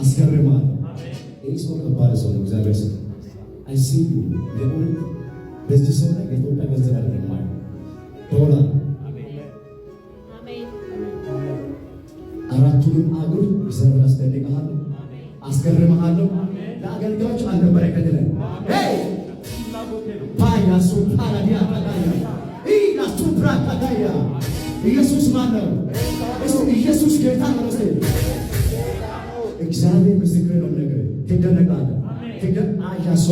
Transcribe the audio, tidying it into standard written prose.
አስገርምሃለሁ። ይህ ሰው ከባድ ሰው ነው። እግዚአብሔር ሰው I see you። የእውነት በዚህ ሰው ላይ የኢትዮጵያ ገንዘብ አይደለም ማለት ዶላር። አሜን። አራቱንም አገር እግዚአብሔር አስደንቅሃለሁ፣ አስገርምሃለሁ። ለአገልጋዮች አንድ በረከት ነህ። Hey፣ ፓያ ሱፓራዲያ ታዳያ ኢላ ሱፕራ ታዳያ። ኢየሱስ ማን ነው? እስቲ ኢየሱስ ጌታ ነው። እስቲ እግዚአብሔር ምስክር ነው። ነገር ትደነቃለህ። አያሶ።